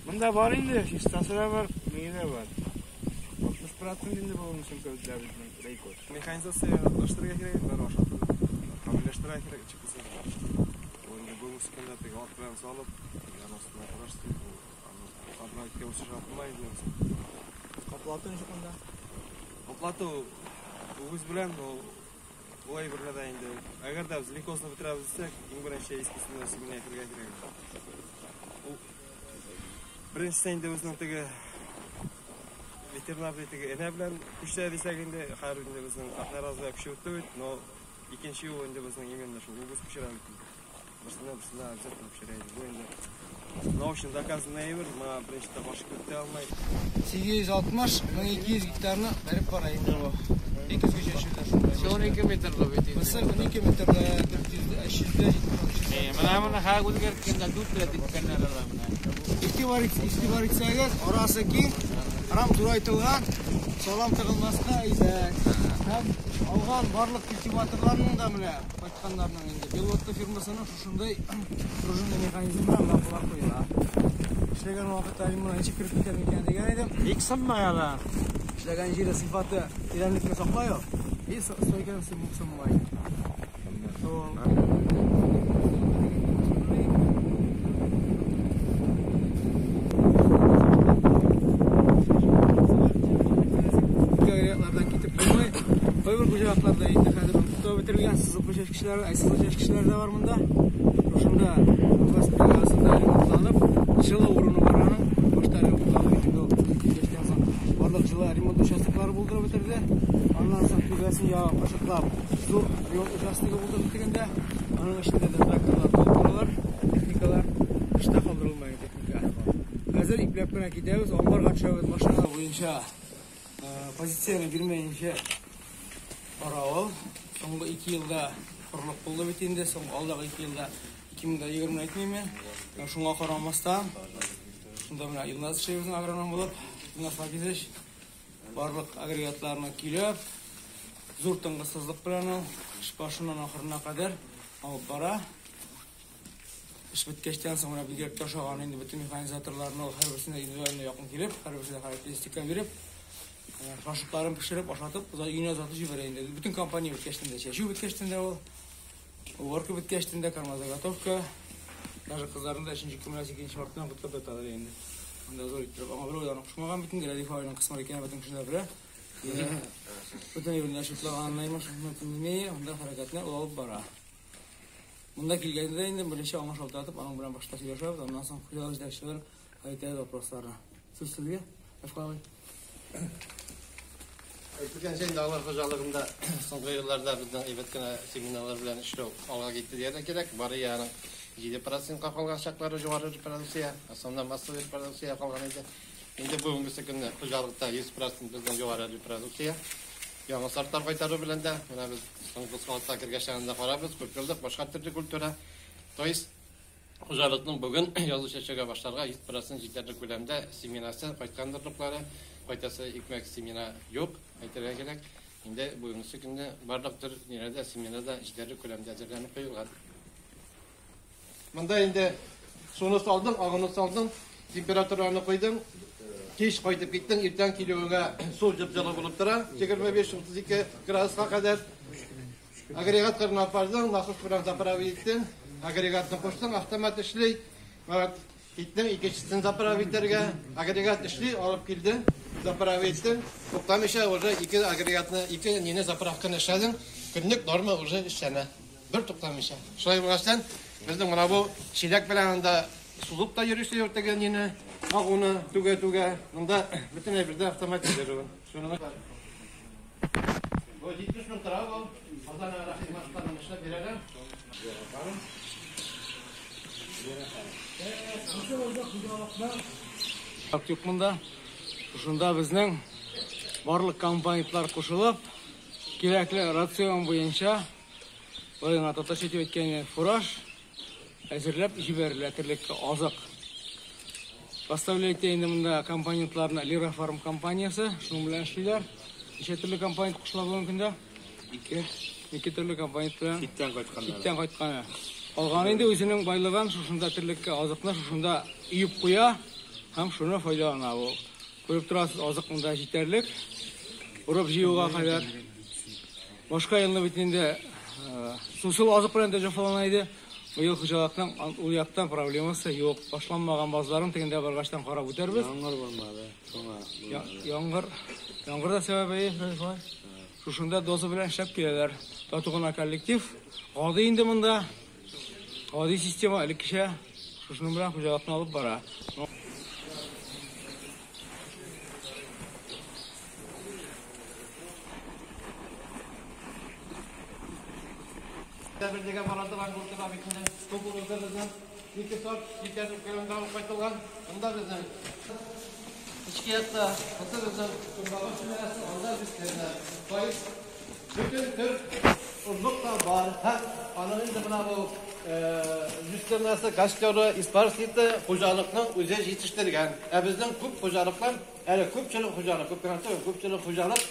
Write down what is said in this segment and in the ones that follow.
Монда бар инде, чистасы да бар, ние дә бар. 60 процент инде бүгенге көндә безнең рейкоз. Механизация кирәк, бер ашатып, камилләштерергә кирәк, чыкса. Ул инде бүгенге көндә теге ат белән салып, ян астына карашты, аны одна үсеш алмай инде. Каплату ничек монда? Каплату үгез белән ул ул әйберләр дә инде. Әгәр дә без лейкозны бетерәбез дисәк, иң беренче искусственный семена әйтергә кирәк. Ул беренчесе инде безнең теге ветеринар теге энә белән күчсә дисәк инде, хәзер инде безнең одноразовый күчеп үтте бит, но икенче юл инде безнең именно шул үгез күчерә бит. Берсенә берсенә обязательно күчерә иде. Бу инде научно доказанный әйбер, моңа беренчедә баш кертә алмай. 860 1200 гектарны бәреп бара инде бу. 200 чәчүдә шунда. 12 метрлы бит инде. Бусы 12 метрлы 400 370. Менә моны хәзер үзгәрткәндә 4 рәт иткәннәр алар менә. Игътибар итсәгез, арасы киң, рам турайтылган, салам тыгылмаска әйбәт. Һәм алган барлык культиваторларның да менә кайтканнарның инде Белотто фирмасының шушындай пружинный механизмы белән лампалар куела. Эшләгән вакытта мин моны ничек кереп китәм икән дигән идем. Бик сынмай алар. Эшләгән җире сыйфаты тирәнлекне саклай ул. И стойканы сынмай. Шул. Агрегатлардан китеп булмый. Кайбер хуҗалыкларда инде хәзер тота бетерелгән сызыклы чәчкечләр, ай сызыклы чәчкечләр дә бар монда. Шушында астында ремонтланып, җылы урыны бар аның. Башта ремонтланып инде ул килгәчтән соң барлык җылы ремонт участоклары булдырып бетерде. Аннан соң түбәсен ягып ышыклап зур ремонт участогы булдырып бетергәндә, аның эчендә дә тракторлар тутыралар, техникалар тышта калдырылмый техника. Хәзер ипләп кенә китәбез, амбарга төшәбез машина буенча позицияне бирмәенчә бара ул. Соңгы 2 елда корылык булды бит инде, соңгы алдагы 2 елда 2020 әйтмим мин. Шуңа карамастан, шунда менә Илназ эшләй агроном булып, Илназ Фагизович барлык агрегатларны көйләп, зур тынгысызлык белән ул эш башыннан ахырына кадәр алып бара. Эш беткәчтән соң менә бигрәк тә ошаган инде бөтен механизаторларны ул һәрберсенә индивидуально якын килеп, һәрберсенә характеристика биреп, шашлыкларын пешереп, ашатып, өенә озатып җибәрә инде. Бөтен компания беткәчтән дә, чәчү беткәчтән дә ул, уборка беткәчтән дә, кормозаготовка, даже кызларны да 3 көн белән 2 мартыннан котлап яталар инде. Анда зур иттереп, аңа берәү дә аны кушмаган бит инде, Рәдиф абыйның кысмыр икәнен бөтен кеше дә белә. Бөтен әйберне шутлаганына имеш, не, анда хәрәкәтне ул алып бара. Монда килгәндә инде беренче аңа шалтыратып, аның белән башта сөйләшәбез, аннан соң хуҗалык җитәкчеләре хәл итәбез вопросларны. Сүз сезгә, Әфкан абый. Әйтелгәнчә, инде авыл хуҗалыгында соңгы елларда безнең әйбәт кенә семинарлар белән эшләү алга китте дияргә кирәк. Бары аның 7%-ка калган чаклары югары репродукция, основной массовый репродукция калган иде. Инде бүгенге көндә хуҗалыкта 100% безнең югары репродукция. Яңа сортлар кайтару белән дә, менә без соңгы складка кергәч янында карабыз, күп еллык башка төрле культура. То есть хуҗалыкның бүген язу чәчүгә башларга 100% җитәрлек күләмдә семенасы кайткан орлыклары, кайтасы икмәк семена юк, әйтергә кирәк. Инде бүгенге көндә барлык төр ниләрдә семена да җитәрлек күләмдә әзерләнеп куелган. Монда инде суны салдың, агыны салдың, температураны куйдың, кич кайтып киттең, иртән килүеңә су җып-җылы булып тора, 25-32 градуска кадәр. Агрегат кырына алып бардың, насос белән заправить иттең, агрегатны куштың, автомат эшли. Вот, киттең, икенчесен заправить итәргә, агрегат эшли, алып килдең, заправить иттең. Туктамыйча уже ике агрегатны, ике нине заправканы эшләдең, көнлек норма уже эшләнә. Бер туктамыйча. Шулай булгачтан, безнең менә бу чиләк белән анда сузып та йөрисе юк теге нине, агуны түгә-түгә. Монда бөтен әйбердә автоматизирован. Шуны Бу 70 мең тора бу. Казан Рахимовтан эшләп бирәләр. Юк монда. Шушында безнең барлык компонентлар кушылып, кирәкле рацион буенча былай гына татарча дип әйткәндә фураж әзерләп җибәрелә терлеккә азык. Поставляет инде монда компонентларны Лира Фарм компаниясе, шуның белән эшлиләр. Ничә төрле компонент кушыла бүгенге көндә? Ике төрле компонент белән. Читтән кайтканнар. Читтән кайтканы. Калганы инде үзенең байлыгын шушында терлеккә азыкны шушында өеп куя. Һәм шуны файдалана ул. Күреп торасыз, азык монда җитәрлек. Урып җыюга кадәр. Башка елны бит инде сусыл азык белән дә җафалана иде. Быел хуҗалыкның ул яктан проблемасы юк. Башланмаган базларын тегендә баргачтан карап үтәрбез. Яңгыр булмады, шуңа. Яңгыр, яңгыр да сәбәбе, шулай. Шушында доза белән эшләп киләләр. Тату гына коллектив. Гади инде монда. Гади система элеккечә шушының белән хуҗалыкны алып бара. Берлеге бара торган культура бит инде. Кукуруза безнең 2 сорт җитәрлек күләмдә алып кайтылган. Монда безнең эчке якта, монда безнең көнбагыш семенасы, анда безнең фаиз. Бөтен төр орлык та бар. Һәм аның инде менә бу люстернасы, кашкары, испарскийты хуҗалыкның үзе җитештергән. Ә безнең күп хуҗалыклар, әле күпчелек хуҗалык, күп кенә түгел, күпчелек хуҗалык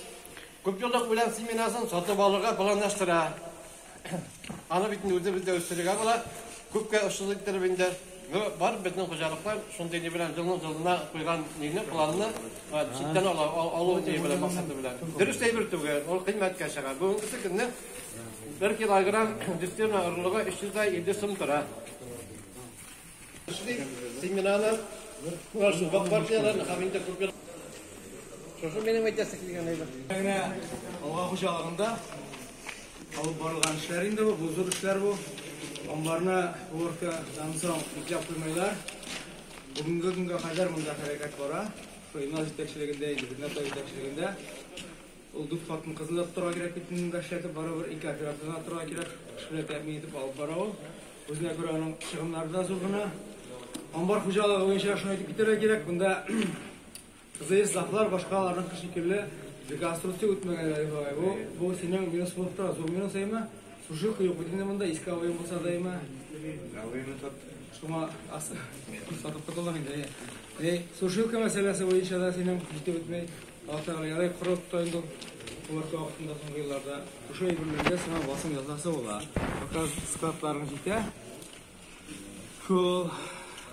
күп еллык үлән семенасын сатып алырга планлаштыра. Аны бит инде үзебездә үстерергә була. Күпкә очсыз иттереп инде. Бар безнең хуҗалыклар шундый ни белән елның елына куйган нине, планны, читтән алу ни белән максаты белән. Дөрес әйбер түгел, ул кыйммәткә чыга. Бүгенге көнне 1 килограмм люстерна орлыгы 350 сум тора. Семенаны вак партияләрне һәм инде күп ел. Шушы минем әйтәсе килгән әйбер. Менә Алга хуҗалыгында алып барылган эшләр инде бу, бу зур эшләр бу. Амбарны уборкадан соң бикләп куймайлар. Бүгенге көнгә кадәр монда хәрәкәт бара. Шул Илназ җитәкчелегендә инде, Ринат җитәкчелегендә. Ул дүрт хатын кызны да тотарга кирәк бит инде, монда эшләтеп, барыбер ике операторны да тотарга кирәк. Эш белән тәэмин итеп алып бара ул. Үзенә күрә аның чыгымнары да зур гына. Амбар хуҗалыгы буенча шуны әйтеп китәргә кирәк, монда КЗС затлар башкаларның шикелле реконструкция үтмәгән әле бабай. Бу синең минус булып тора, зур минус әйме? Сушилка юк бит инде монда, иске абыем булса да әйме? Абыемны саттым. Шуңа сатып котылдың инде, әйе. Сушилка мәсьәләсе буенча да синең җитеп үтмәй. Алла ярай корып та инде уборка вакытында соңгы елларда шушы әйберләргә сиңа басым ясасы була. Пока складларың җитә. Шул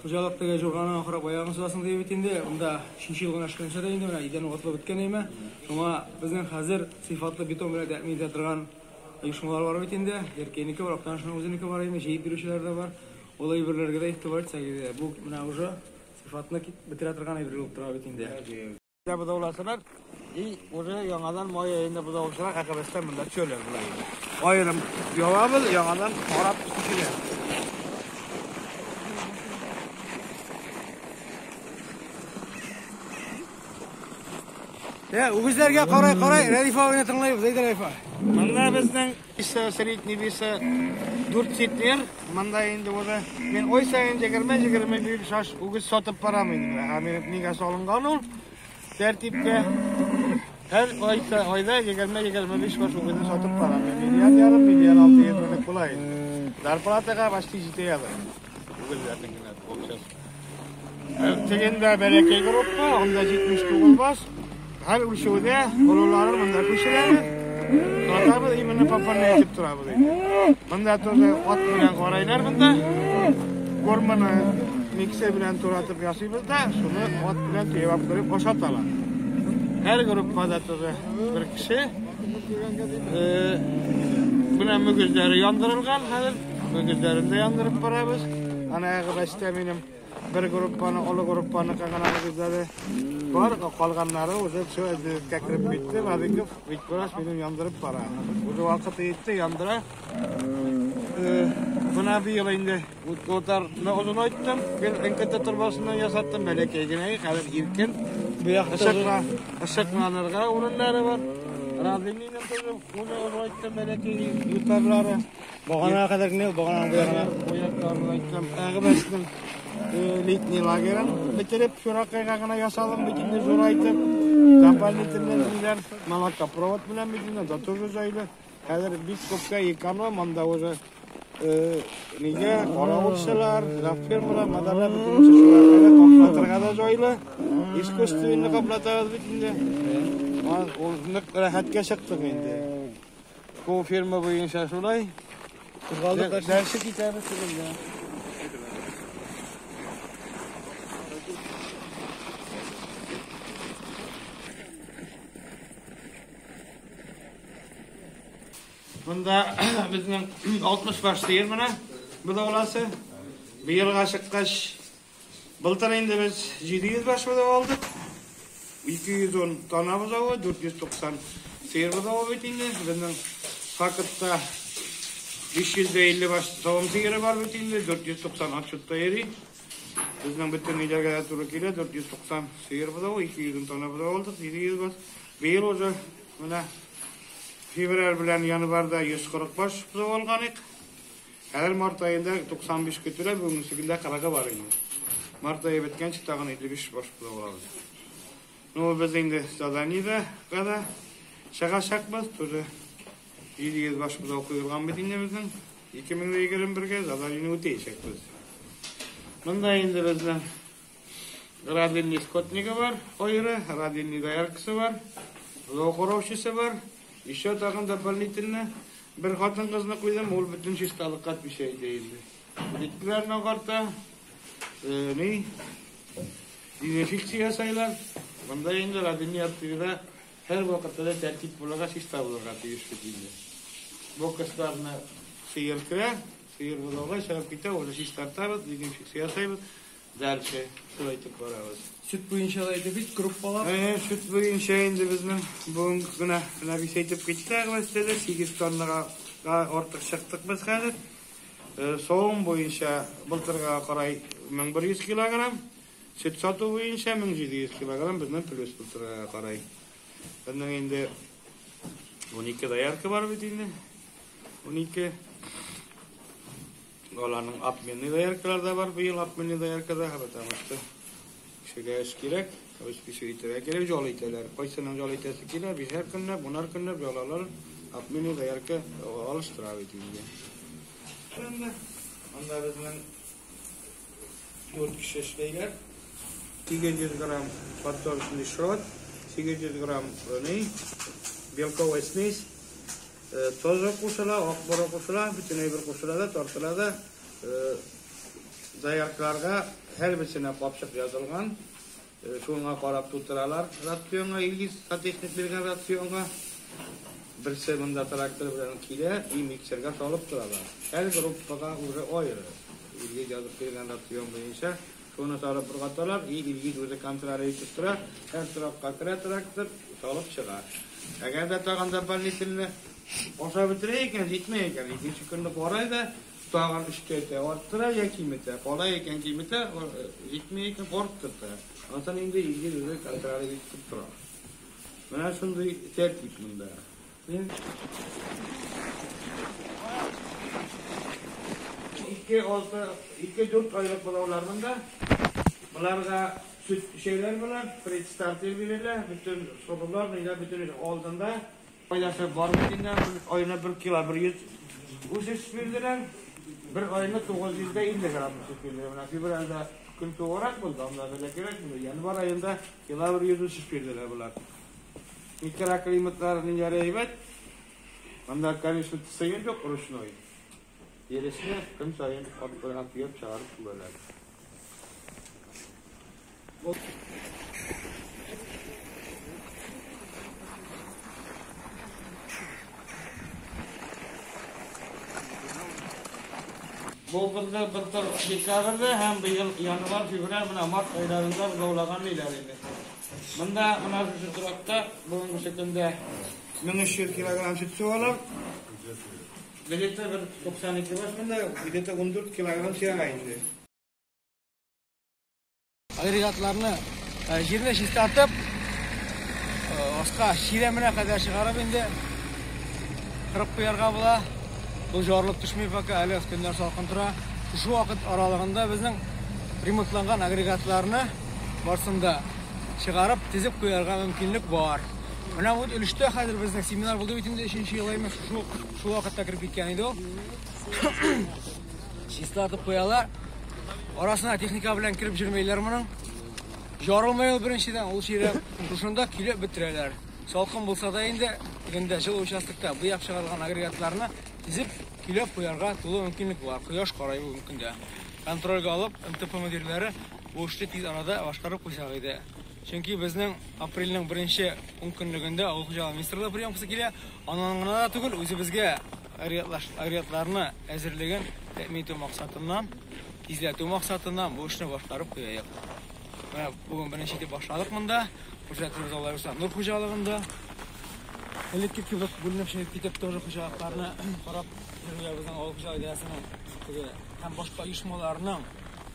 хуҗалыктагы журналны ахыры аягын сузасың дип бит инде. Монда өченче ел гына эшләнсә дә инде менә идән ватылып беткән әйме. Шуңа безнең хәзер сыйфатлы бетон белән тәэмин итә торган оешмалар бар бит инде. Яркәйнеке бар, Актанышның үзенеке бар әйме, җәеп бирүчеләр дә бар. Ул әйберләргә дә игътибар итсәк иде. Бу менә уже сыйфатны бетерә торган әйбер булып тора бит инде. Будауласылар, и уже яңадан май аенда будауласылар, Әкәбәстән монда төшәләр болай. Аерым ябабыз, яңадан карап күчерә. Я, үгезләргә карай, карай, Рәдиф абыйны тыңлайбыз, әйдә, Рәдиф абый. Монда безнең исә средний весы дүрт центнер, монда инде уже мин ай саен егерме-егерме биш шаш үгез сатып барам инде. Ә минем нигә салынган ул? Тәртипкә һәр айда егерме-егерме биш баш үгезне сатып барам. Миллион ярым, миллион алты йөз меңлек була инде. Зарплатага почти җитә яза. Үгезләрнең генә акчасы. Тегендә бәләкәй группа, анда җитмеш тугыз баш. Һәр үлчәүдә олылары монда күчерәбез. Сатабыз, именно пополнять итеп торабыз инде. Монда тоже ат белән карайлар монда. Корманы миксер белән туратып ясыйбыз да, шуны ат белән төяп алып кереп ашаталар. Һәр группада тоже бер кеше. Менә мөгезләре яндырылган хәзер. Мөгезләрен дә яндырып барабыз. Ана ягы минем бер группаны, олы группаны кагана мөгезләре бар, калганнары уже все әзерлеккә кереп китте. Вадиков Викторас минем яндырып бара. Уже вакыты җитте, яндыра. Бына быел инде утарны озын айттым. Гел НКТ торбасыннан ясаттым, бәләкәй генә, хәзер иркен. Бу якта Ышыкланырга урыннары бар. Разыйның тоже уны озын айттым, бәләкәй утарлары. Баганага кадәр генә, багананың бу ягына. Бу якларын айттым. Әгъбәснең летний лагерын бетереп, шуракайга гына ясалым бит инде зурайтып. Дополнительный ниләр, молокопровод белән бит инде, да тоже җайлы. Хәзер бик күпкә эконом, анда уже нигә каравылчылар, фермалар, мадарлар бөтенесе шуракайга каплатырга да җайлы. Искусственный каплатабыз бит инде. Ул нык рәхәткә чыктык инде. Бу ферма буенча шулай. Кузгалдык. Дәрсе китәбез сезгә. Монда безнең 60 баш сыер менә бодауласы. Быелга чыккач, былтыр инде без 700 баш бодау алдык. 210 тана бозавы, 490 сыер бозавы бит инде. Безнең фактта 550 баш савым сыеры бар бит инде, 490 отчетта йөри. Безнең бөтен өйләргә дә туры килә, 490 сыер бозавы, 210 тана бозау алдык, 700 баш. Быел уже менә февраль белән январьда 140 баш бозау алган идек. Хәзер март аенда 95 көтелә, бүгенге көндә 40 бар инде. Март ае беткәнче тагын 55 баш бозау алабыз. Ну, без инде заданиедә да чыгачакбыз, тоже 700 баш бозау куелган бит инде безнең. 2021-гә заданиене үтәячәкбез. Монда инде безнең родильный скотнигы бар, аеры, родильный дояркасы бар, бозау караучысы бар. Еще тагын дополнительно бер хатын кызны куйдым, ул бөтен чисталыкка отвечает инде. Плиткаларны агарта, ни, дезинфекция ясайлар. Монда инде родильный артыгыда һәр вакытта да тәртип булырга, чиста булырга тиеш бит инде. Боксларны сыер керә, сыер бозауга чыгып китә, уже чистартабыз, дезинфекция ясайбыз. Дальше шулай итеп барабыз. Сөт буенча да әйтеп бит, группалар. Сөт буенча инде безнең бүгенге көнә менә бик әйтеп китте, мәсәлән, 8 тоннага артык чыктык без хәзер. Савым буенча былтырга карай 1100 килограмм, сөт сату буенча 1700 килограмм безнең плюс былтырга карай. Безнең инде 12 доярка бар бит инде. 12. Аларның обменный дояркалар да бар, быел обменный доярка да, потому что кешегә эш кирәк, үз кеше итәргә кирәк, жол итәләр. Кайсының жол итәсе килә, бишәр көнләп, унар көнләп жол алалар, обменный доярка алыштыра бит инде. Анда безнең 4 кеше эшләйләр. 800 грамм подсолнечный шрот, 800 грамм белковая смесь, тоже кушыла, ак бора кушыла, бөтен әйбер кушыла да, тартыла да. Дояркаларга һәрберсенә капчык язылган. Шуңа карап тутыралар рационга, Илгиз сантехник биргән рационга. Берсе монда трактор белән килә, и миксерга салып торалар. Һәр группага уже аеры. Илгиз язып биргән рацион буенча шуны салып ыргыталар, и Илгиз үзе контроль итеп тора, һәр торакка керә трактор, салып чыга. Әгәр дә тагын дополнительно аша бетерә икән, җитмәй икән, икенче көнне карай да, тагын өчкә арттыра я киметә, кала икән киметә, җитмәй икән арттырта. Аннан инде Илгиз үзе контроль итеп тора. Менә шундый тәртип монда. 2, 6, 2, 4 айлык бозаулар монда. Буларга сөт эчәләр булар, предстартер бирәләр, бөтен солылар, ниләр бөтен алдында. Файдасы бар бит инде, аена 1 кило 100 үсеш бирделәр. Бер айына 950 грамм үсеш бирделәр. Менә февральдә көн туграк булды, анда да кирәк булды. Январь аенда кило 100 үсеш бирделәр булар. Микроклиматлар ниләр әйбәт. Монда, конечно, сыер юк ручной. Тиресне көн саен ат белән төяп чыгарып түгәләр. Бу былтыр декабрьдә һәм быел январь, февраль, менә март айларында бозаулаган ниләр инде. Монда менә шушы торакта бүгенге көндә 1300 килограмм сөт суалар. Где-то бер 92 баш монда, где-то 14 килограмм чыга инде. Агрегатларны җирне чистартып, аска чирәменә кадәр чыгарып инде кырып куярга була. Бу жарылып төшми пока, әле көннәр салкын тора. Шушы вакыт аралыгында безнең ремонтланган агрегатларны барсын да чыгарып, тезеп куярга мөмкинлек бар. Менә бу өлештә хәзер безнең семинар булды бит инде 3 ел әйме, шул вакытта кереп киткән иде ул. Чистартып куялар. Арасына техника белән кереп йөрмәйләр моның. Жарылмай ул беренчедән, ул чирәм шушында килеп бетерәләр. Салкын булса да инде, тегендә җылы участокта буяп чыгарылган агрегатларны тезеп килеп куярга тулы мөмкинлек бар. Кояш карай бүгенге көндә. Контрольгә алып, МТП мөдирләре Бу эшне тиз арада башкарып куйсак иде. Чөнки безнең апрельнең беренче 10 көнлегендә авыл хуҗалыгы министрлыгы приемкасы килә. Аннан гына да түгел, үзебезгә агрегатларны әзерлеген тәэмин итү максатыннан, тизләтү максатыннан бу эшне башкарып куяйык. Менә бүген беренче итеп башладык монда. Күрсәтебез алай булса Нур хуҗалыгында. Элекке кебек бүленеп чыгып китеп тоже хуҗалыкларны карап йөрергә безнең авыл хуҗалыгы идарәсенең теге һәм башка оешмаларның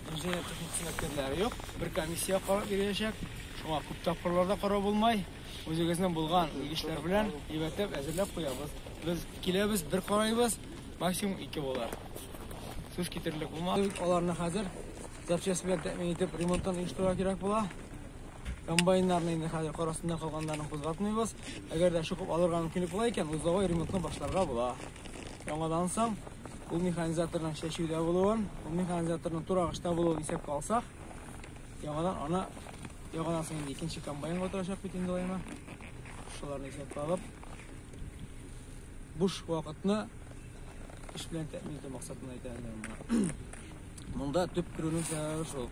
инженер техник хезмәткәрләре юк. Бер комиссия карап йөрәчәк. Шуңа күп тапкырларда карау булмай. Үзегезнең булган белгечләр белән әйбәтләп әзерләп куябыз. Без киләбез, бер карайбыз, максимум 2 булыр. Сүз китерерлек булмас. Аларны хәзер запчасть белән тәэмин итеп ремонттан оештырырга кирәк була. Комбайннарны инде хәзер кар астында калганнарын кузгатмыйбыз. Әгәр дә чукып алырга мөмкинлек була икән, узловой ремонтны башларга була. Яңадан соң ул механизаторның чәчүдә булуын, ул механизаторның турагышта булуын исәпкә алсак, яңадан аны яңадан соң инде икенче комбайнга утырачак бит инде алаймы. Шуларны исәпкә алып, буш вакытны эш белән тәэмин итү максатында әйтәм инде моны. Монда төп керүнең сәбәбе шул.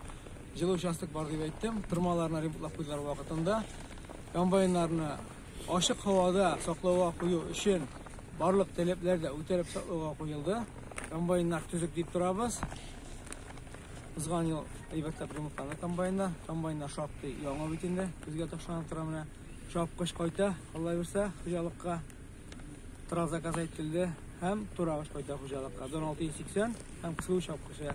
Җылы участок бар дип әйттем. Тырмаларны ремонтлап куйдылар вакытында. Комбайннарны ачык һавада саклауга кую өчен барлык таләпләр дә үтәлеп саклауга куелды. Комбайннар төзек дип торабыз. Узган ел әйбәтләп ремонтланды комбайннар. Комбайннар шактый яңа бит инде. Күзгә ташланып тора менә. Чапкыч кайта, Алла бирсә, хуҗалыкка. Тора заказ әйтелде һәм турагыч кайта хуҗалыкка. Дон 680 һәм кысылу чапкычы.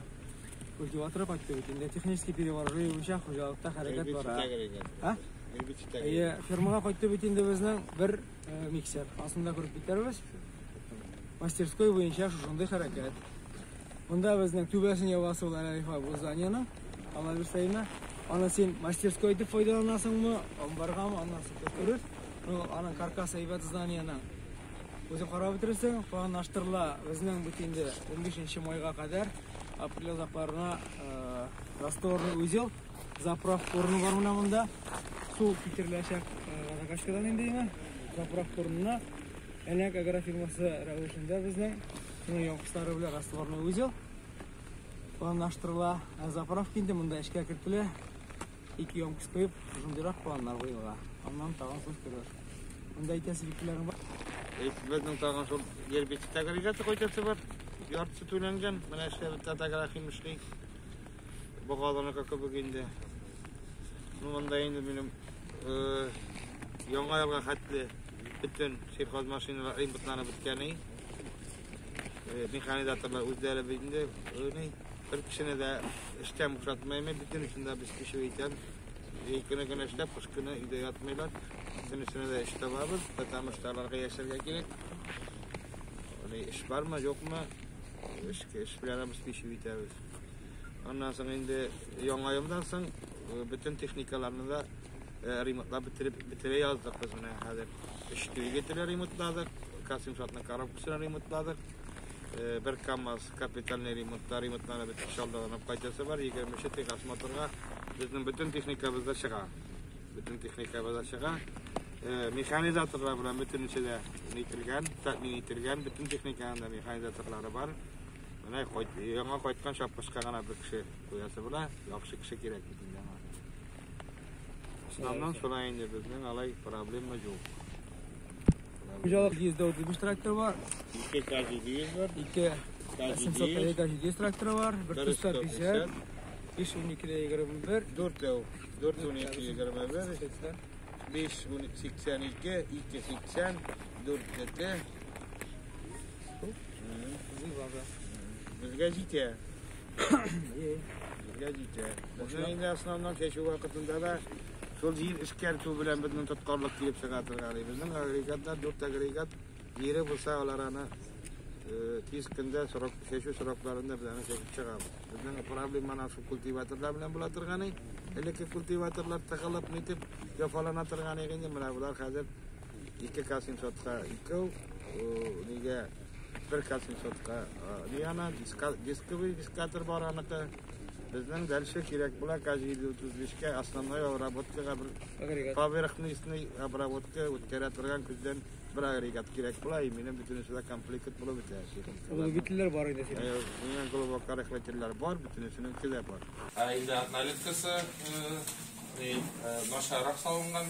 Культиваторы кайтты бит инде. Технический перевооружение буенча хуҗалыкта хәрәкәт бара. А? Әйе, фермага кайтты бит инде безнең бер миксер. Астында күреп китәрбез. Мастерской буенча шушындый хәрәкәт. Монда безнең түбәсен ябасы ул Әлифа бу зданиеның. Алла бирсә инде. Аны син мастерской итеп файдаланасыңмы, амбаргамы, аннан соң күрер. Ну, аның каркасы әйбәт зданиеның. Үзең карап бетерерсең, планлаштырыла безнең бит инде 15 майга кадәр апрель азакларына растворный узел, заправка урыны бар менә монда. Су китереләчәк закачкадан инде име, заправка урынына. Әнәк агрофирмасы рәвешендә безнең шуның яңгычлары белән растворный узел планлаштырыла. Ә заправка инде монда эшкә кертелә. 2 яңгыч куеп, шундыйрак планнар куела. Аннан тагын сүз керер. Монда әйтәсе фикерләрең бар. Безнең тагын шул гербицид агрегаты кайтасы бар. Яртысы түләнгән. Менә эшләп бетә агрохим эшли. Богаланыкы кебек инде. Ну, монда инде минем яңа елга хәтле бөтен сельхоз машиналар ремонтланып беткән. Механизаторлар үзләре инде бер кешене дә эштән бушатмыйм, бөтен эшендә без кеше итәм. Җәй көне генә эшләп, кыш көне өйдә ятмыйлар. Бөтен эшенә дә эш табабыз, потому что аларга яшәргә кирәк. Эш бармы, юкмы? Эш белән без кеше итәбез. Аннан соң инде яңа елдан соң бөтен техникаларны да ремонтлап бетерә яздык без менә хәзер. Өч двигатель ремонтладык, Касимшатның коробкасын ремонтладык. Бер КАМАЗ капитальный ремонтта ремонтланып бетеп чалдыланып кайтасы бар. 20 техосмотрга безнең бөтен техникабыз да чыга. Бөтен техникабыз да чыга. Механизаторлар белән бөтенесе дә нителгән, тәэмин ителгән, бөтен техниканың да механизаторлары бар. Менә яңа кайткан чапкычка гына бер кеше куясы була, яхшы кеше кирәк бит инде аңа. Аннан соң инде безнең алай проблема юк. Хуҗалык 135 трактор бар. 2 К700 бар. 2 750 тракторы бар. 150, 5 12 21, 4 4 12 21, 5 82, 2 80, 4 7. Безгә җитә. Безгә җитә. Безнең инде основном чәчү вакытында да шул җир эшкәртү белән безнең тоткарлык килеп чыга торган. Безнең агрегатлар, 4 агрегат җире булса, алар аны тиз көндә срок, чәчү срокларында без аны чәчеп чыгабыз. Безнең проблема шул культиваторлар белән була торган. Элекке культиваторлар тыгылып нитеп яфалана торган инде. Менә болар хәзер 2 К700-ка 2, нигә 1 К700-ка ни ана дисковый дискатор бар аныкы. Безнең дальше кирәк була КАЗ-735-кә основной обработкага бер Агрегат. поверхностный обработка үткәрә торган көздән бер агрегат кирәк була, и минем бөтенесе дә комплект булып бетә. Углубительләр бар инде синең. Минем глубокорыхлительләр бар, бөтенесенең дә бар. Ә инде однолеткасы начаррак салынган,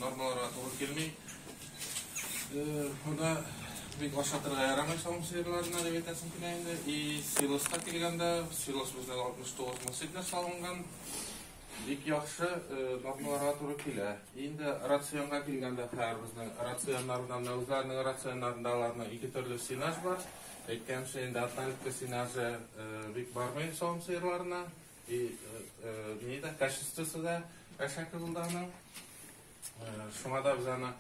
нормаларга туры килми. Монда бик ашатырга ярамый савым сыерларына дип әйтәсем килә инде. И силоска килгәндә, силос безнең 69 мең центнер салынган. Бик яхшы нормаларга туры килә. Инде рационга килгәндә, хәзер безнең рационнардан, үзләренең рационнарында аларның ике төрле сенаж бар. Әйткәнемчә, инде однолетка сенажы бик бармый савым сыерларына. И ни дә, качествосы да әшәке булды аның. Шуңа да без аны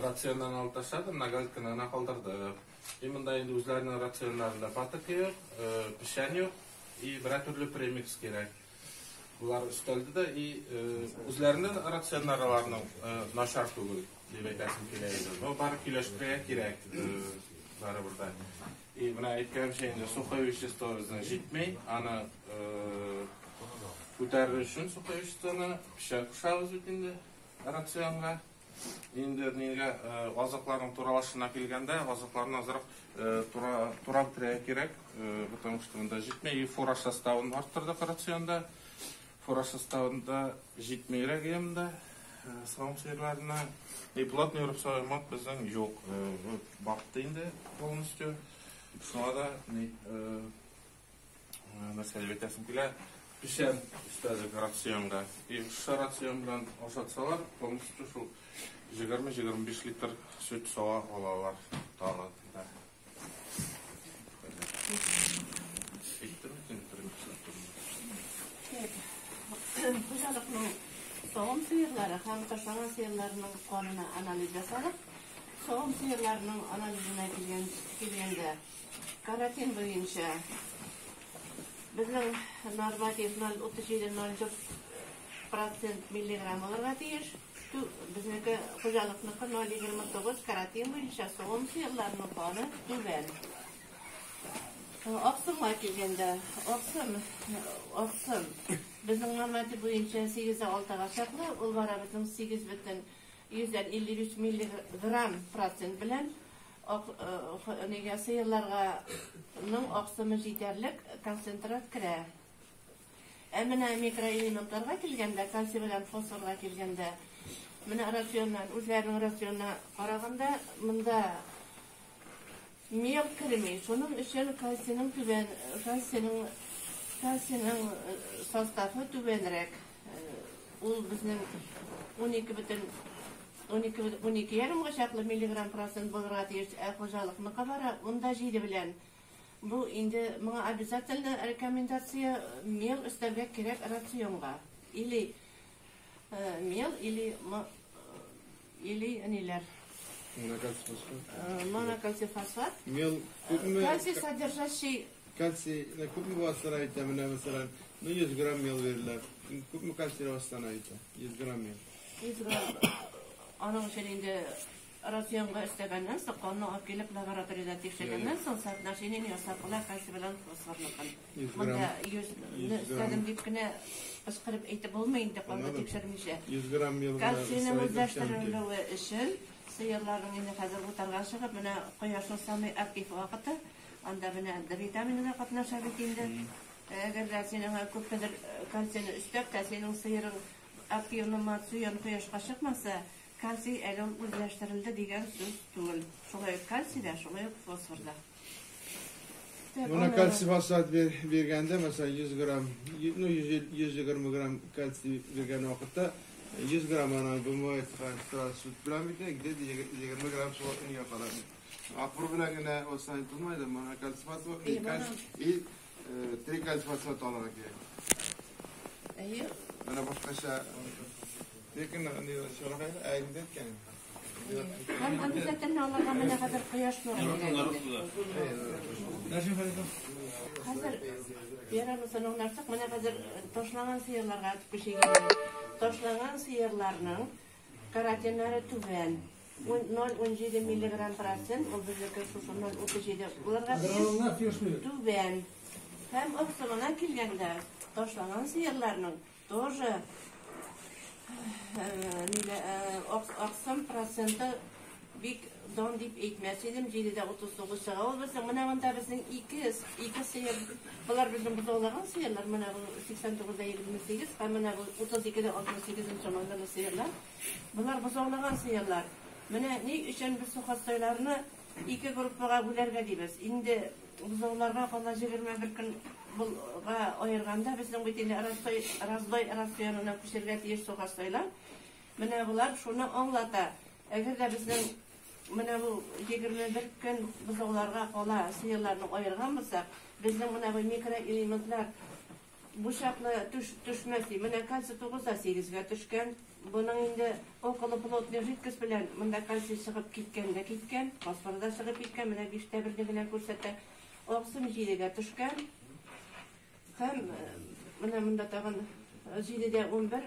рационнан алып ташладык, многолетканы гына калдырдык. И монда инде үзләренең рационнарында патока юк, печән юк, и берәр төрле премикс кирәк. Булар өстәлде дә, и үзләренең рационнары аларның начар түгел дип әйтәсем килә инде. Но бары килештерергә кирәк, барыбер дә. И менә әйткәнемчә, инде сухое вещество безнең җитми, аны күтәрер өчен сухое веществоны печән кушабыз бит инде рационга. Инде нигә, азыкларның туралашына килгәндә, азыкларны азрак тура бетерергә кирәк, потому что монда җитми. И фураж составын арттырдык рационда. Фураж составында җитмирәк монда савым сыерларына. И плотный рубцовый мат безнең юк, батты инде полностью. Шуңа да ни, нәрсә дип әйтәсем килә, печән өстәдек рационга. И шушы рацион белән ашатсалар, полностью шул 20-25 литр сөт сава алалар тагы да. Хуҗалыкның савым сыерлары һәм ташлаган сыерларының канына анализ ясалып, савым сыерларының анализына килгәндә каротин буенча безнең норматив 0,37-0,4% миллиграмм булырга тиеш. Безнеке хуҗалыкныкы 0,29, каротин буенча савым сыерларының каны түбән. Аксымга килгәндә, аксым безнең норматив буенча 8,6-га чаклы, ул бара безнең 8,153 миллиграмм процент белән нигә сыерларганың аксымы җитәрлек концентрат керә. Ә менә микроэлементларга килгәндә, кальций белән фосфорга килгәндә, менә рационнан, үзләренең рационына караганда, монда мел керми. Шуның өчен кальцийның түбән, кальцийның составы түбәнрәк. Ул безнең 12,12 ярымга чаклы миллиграмм процент булырга тиеш, ә хуҗалыкныкы бара 10,7 белән. Бу инде моңа обязательно рекомендация мел өстәргә кирәк рационга. Или мел, или ниләр? Монокальций-фосфат. Монокальций-фосфат. Мел күпме? Кальций содержащий. Кальций, күпме басыра әйтә, менә мәсәлән, ну 100 грамм мел бирелә. Күпме кальций бассана әйтә? 100 грамм мел. 100 грамм. Аның өчен инде рационга өстәгәннән соң, канны алып килеп лабораториядә тикшергәннән соң, соотношение ясап була кальций белән фосфорныкын. 100 Монда грамм. 100 100 грамм. өстәдем дип кенә кычкырып әйтеп булмый инде, канны Аңладым. тикшермичә. 100 грамм мел генә Кальцийның өстәгән үзләштерелүе өчен сыерларның инде хәзер утарга чыгып, менә кояшның самый актив вакыты, анда менә Д витамины да катнаша бит инде. Әгәр дә синең күпмедер кальцийны өстәп тә, синең сыерың активны мацион кояшка чыкмаса, кальций әле ул үзләштерелде дигән сүз түгел. Шулай ук кальций да, шулай ук фосфор да. Так, Моны аны кальций фосфат биргәндә, мәсәлән, 100 грамм, ну, 120 грамм кальций биргән вакытта, 100 грамм аны бумает сөт белән бит, где-то 20 грамм су нигә кала. Апур белән генә olsa aytılmaydı, моны кальций фосфат и Әйе, кальций, и три кальций фосфат алырга кирәк. Әйе. Менә башкача, ләкин ни шулай әйдә әйткән. Һәм обязательно аларга менә хәзер кояш нуры кирәк инде. Хәзер ярабызның нәрсә, менә хәзер ташлаган сыерларга көчәйгән. Ташлаган сыерларның каротиннары түбән. 0,17 миллиграмм процент, ул безнеке шушы 0,37 булырга тиеш. Түбән. Һәм аксымына килгәндә, Ташлаган сыерларның тоже аксым проценты бик дан дип әйтмәс идем, 7,39 чыга. Ул безнең менә монда безнең ике сыер, болар безнең бозаулаган сыерлар, менә бу 89,28 һәм менә бу 32,68 мандалы сыерлар. Болар бозаулаган сыерлар. Менә ни өчен без сухостойларны ике группага бүләргә дибез. Инде бозауларга кала 21 көн булга аерганда безнең бит инде раздой рационына күчәргә тиеш сухостойлар. Менә болар шуны аңлата. Әгәр дә безнең менә бу 21 көн бозауларга кала сыерларны аерган булсак, безнең менә бу микроэлементлар бу чаклы төшмәс. Менә кальций 9,8-гә төшкән. Буның инде околоплотный жидкость белән монда кальций чыгып киткән дә киткән, фосфор да чыгып киткән, менә 5,1 генә күрсәтә. Аксым 7-гә төшкән. Һәм менә монда тагын 7,11.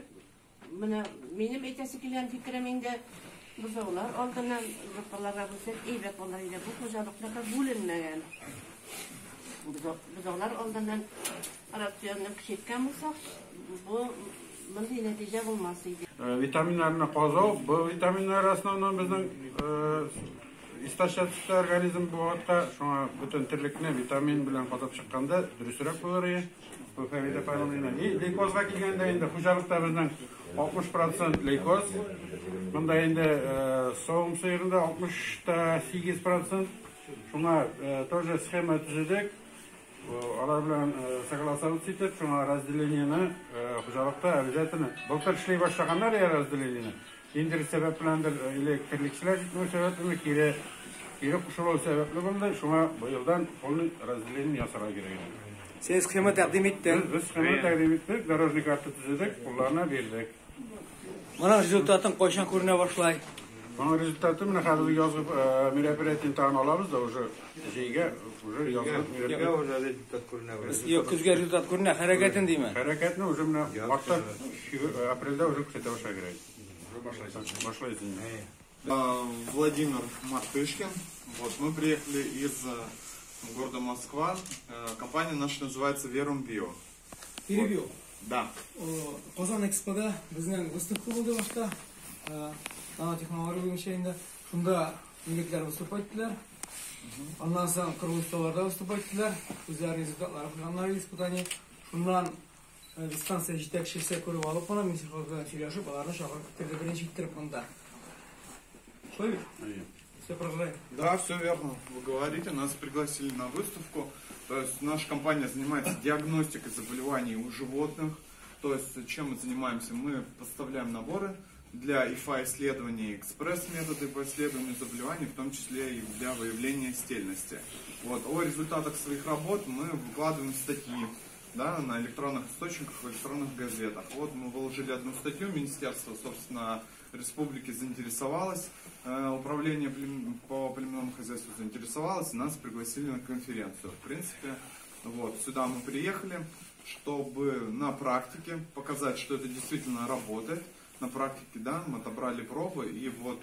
Менә минем әйтәсе килгән фикерем инде бозаулар алдыннан группаларга бүлсәк, әйбәт булыр иде. Бу хуҗалыкларга бүленмәгән. Бозаулар алдыннан рационны көчәйткән булсак, бу мондый нәтиҗә булмас иде. Витаминнарны казау, бу витаминнар основном безнең истощаться организм бу вакытта, шуңа бөтен терлекне витамин белән казап чыкканда дөресрәк булыр иде. Бу фәйдә файдалана. И лейкозга килгәндә инде хуҗалыкта безнең 60% лейкоз. Монда инде савым сыерында 68%. Шуңа тоже схема төзедек. Алар белән согласовать итеп, шуңа разделениене хуҗалыкта обязательно былтыр эшли башлаганнар я разделениене. Инде сәбәп беләндер или терлекчеләр җитмәү сәбәплеме, кире кушылу сәбәпле булды. Шуңа быелдан полный разделение ясарга кирәк иде. Сез схема тәкъдим иттең. Без схема тәкъдим иттек, дорожный карта төзедек, кулларына бирдек. Моның результатын кайчан күренә башлай? Моның результаты менә хәзер язгы мероприятиене тагын алабыз да уже җәйгә уже язгы мероприятие уже результат күренә башлый. Юк, көзгә результат күренә, хәрәкәтен димә. Хәрәкәтне уже менә мартта, апрельдә уже күрсәтә башлар кирәк. Башлайсың. Владимир Мартышкин. Вот, мы приехали из города Москва. Компания наша называется Верум Био. Перебью. Вот. Да. Казан Экспода безнең выставка булды башта. Нанотехнология буенча инде. Шунда егетләр выступать иттеләр. Аннан соң круглый выступать иттеләр. Үзләренең результатлары куйганнар испытание. Шуннан дистанция җитәкчесе күреп алып кына Минсельхоз белән сөйләшеп, аларны чакырып китерде, беренче иттереп монда. Шулай бит? Все продолжаем. Да, все верно. Вы говорите, нас пригласили на выставку. То есть наша компания занимается диагностикой заболеваний у животных. То есть чем мы занимаемся? Мы поставляем наборы для ИФА-исследований, экспресс-методы по исследованию заболеваний, в том числе и для выявления стельности. Вот. О результатах своих работ мы выкладываем статьи, да, на электронных источниках, в электронных газетах. Вот мы выложили одну статью, министерство, собственно, республики заинтересовалось, управление по племенному хозяйству заинтересовалось, и нас пригласили на конференцию. В принципе, вот, сюда мы приехали, чтобы на практике показать, что это действительно работает. На практике, да, мы отобрали пробы и вот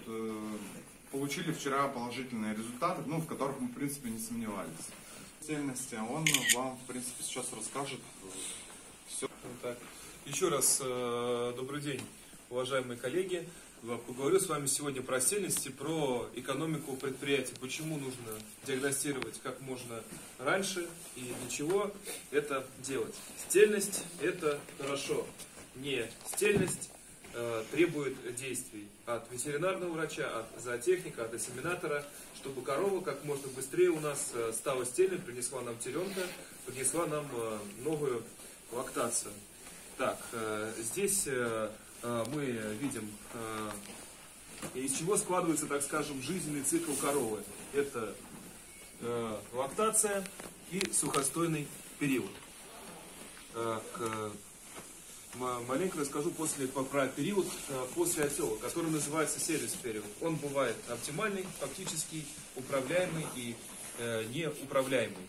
получили вчера положительные результаты, ну, в которых мы, в принципе, не сомневались. Цельности он вам, в принципе, сейчас расскажет все. Так. Еще раз добрый день, уважаемые коллеги. Поговорю с вами сегодня про стельность и про экономику предприятий. Почему нужно диагностировать как можно раньше и для чего это делать. Стельность – это хорошо. Не стельность требует действий от ветеринарного врача, от зоотехника, от осеменатора, чтобы корова как можно быстрее у нас стала стельной, принесла нам теленка, принесла нам новую лактацию. Так, здесь мы видим, из чего складывается, так скажем, жизненный цикл коровы. Это лактация и сухостойный период. Маленько расскажу про период после отела, который называется сервис-период. Он бывает оптимальный, фактически управляемый и неуправляемый.